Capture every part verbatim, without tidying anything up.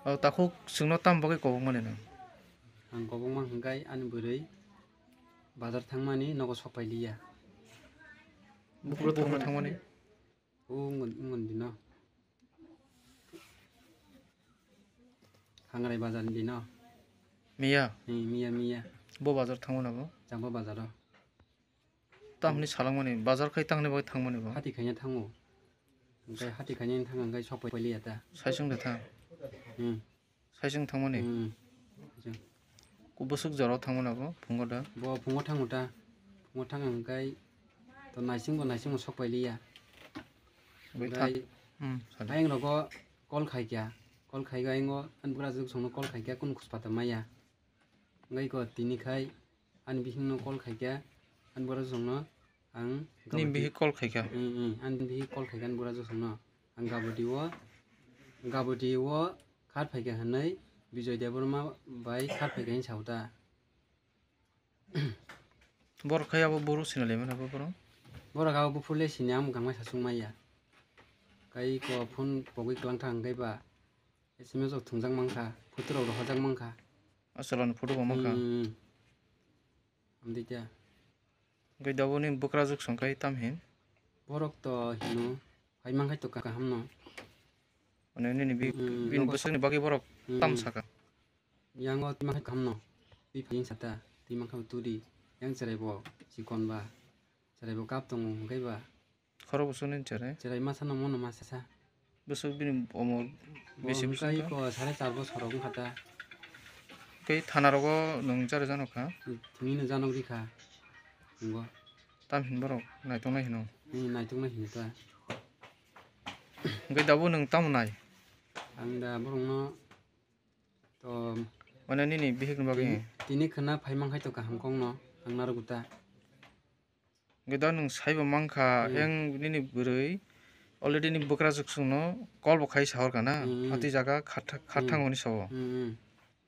O takhuk chwngno tam bagwi kobokmani nang? Ang kobokma hwnkhe ani bwrwi bazar thangmani nogo sok pailiya. Buphuru thangma thangmani? O wng-, wngmani dino. Hangrai bazar ni dino. Miya? Hmm, miya, miya. Bo bazar thangmani bo? Jangbo bazar o. Tamni salangmani, bazar khai tangni bagwi thangmani bo? Hati khaina thango. Hwnkhe hati khaina thang hwnkhe sok pai liya ta. Saisung de thang. Hmm. Saisung thangmani? Hmm. Saisung. Kubusuk jorao thangmani abo phungo da? Bo phungo thango ta. Phungo thang hwnkhe to naising bo naising bo sok pai liya. Bai tha-, hwnkhe hmm, sadi. Ayang rogo call khai kya. Call khai ga ingo an bura juk songno call khai kya kun khuspata maya. Hwnkhe ko tini khai ani bihikno call khaikha, ani bura josongno ang. Ni gabati bihik call khaikha? Mm, mm, ani bihik call khaikha ani bura josongno. Ang gabati o, gabati o khat phaikha hwnwi Bijoy Debbarma bai khat phaikha hwnwi sao ta. Borok khai abo buru sinalaimani abo borok? Borok abo buphuru le sini ang gangma sasung maya. Kai ko phone pogwi kwlangthang hwnkhe ba. S M S rok thwngjak mankha, photo rok rohorjak mankha. Asalon photo bo mankha. Hmm. Amtwi ta. Hwnkhe doboni bwkrajwk song khai tam hin? Borok to hino, phai mankhai to kaham no. Mane nini bi-, hmm, bini nogo bwswkni bagwi borok hmm tam saka. Yango twi mankhai kaham no. Twi phai sata, twi mankha turi. Yang cherai bo chikon ba. Cherai bo kap tongo hwnkhe ba. Khorok bwswk nini cherai? Cherai masa no mono masa sa. Bwswk bini omor bisi bwswk wngkha? Ko sare char bosor rok wngkha ta. Tei thana rogo nwng cherai jano kha? Thwngwi no jano rikha. Nunggo. Tam hin borok naitok nai hino? Hmm, naitok nai hino ta. Hwnkhe dabo nwng tamo nai? Ang da borok no to mane nini bihik ni bagwi? Tini, tini khwna phai mankhai to kaham kok no ang narwk ta. Hwnkhe da nwng saibo mankha, hmm, yang nini bwrwi already ni bwkrajwk chwngno call bo khai sahorkha na, hmm, hmm, atwi jaga khatha-, hmm, khathang hwnwi sao. Hmm, hmm.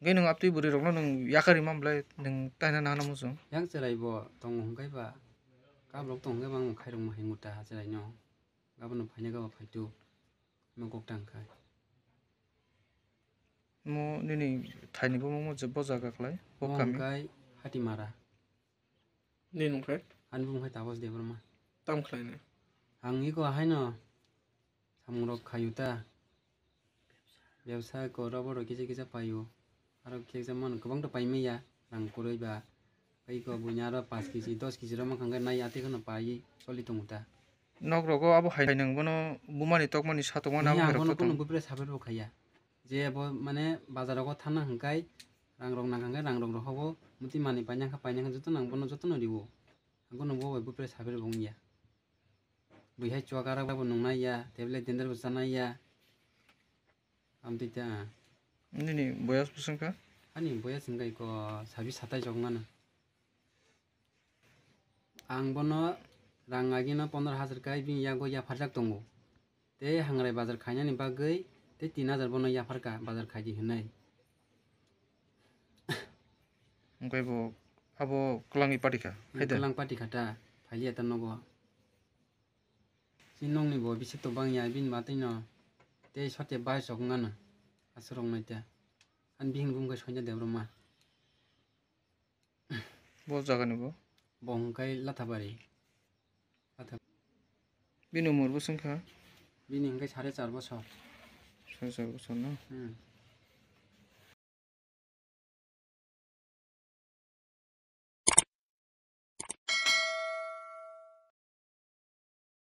Hwnkhe nwng aptwi bwrwirokno nwng yakarwi man belai nwng taina nahana muchung? Yang cherai bo tongo hwnkhe ba, kablok tongo hwnkhe ba ang khairokma hai muta cheraino, gabono phaina gabo phaitu, omo kok tang khai. Mo nini thaini bo mo je bo jaga khlai, bo kami? Mo hwnkhe Hatimara. Nini mung khe? Ani bumung khe Taposh Debbarma. Tam khlainai? Ang iko haino samungrok khayu ta. Bebsa ko robo rok kisa kisa paio. Aro kisa mano kwbang ta paimaya. Rang kwrwi ba. Iko buini aro paanch kg, dos kg rok mankha hwnkhe nai atwi kheno paiwi choli tongo ta. Nok rogo abo hai nwng bono bumani tokmani satokmani abo hai rok bono to tong? Bupre saber bo khaiya. Je bo mane bazar rogo thana hwnkhe rang rok nang hwnkhe rang rok rohobo muti manwi paina kha paina kha joto nang bono jotono riwo. Ang bono bo bai bupre saber bo wngya. Buihai chuak arak bo nungnai ya, tablet dender bo chanai ya. Amtwi ta. Nini boyas bwswng kha? Ani boyas wngkha iko sabi satai jok mano. Ang bono rang agino pondro hajar kai bini yago yapharjak tongo. Tei hangrai bazar khainani bagwi tei tin hajar bono yapharkha bazar khaidi hinwi. Wngkhe bo abo kwlangwi patikha, hmm, hai da? Kwlang patikha ta, phailiya ta nogo. Chini nokni bo bisik to bangya, bini matwino tei sote baichok wngano aswk rok naita. Ani bihing bumung khe Soina Debbarma. Bo jagani bo? Bo hwnkhe Lathabari. Latha- Bini umor bwswng kha? Bini hwnkhe sare char bosor. Sare char bosor no? Hmm.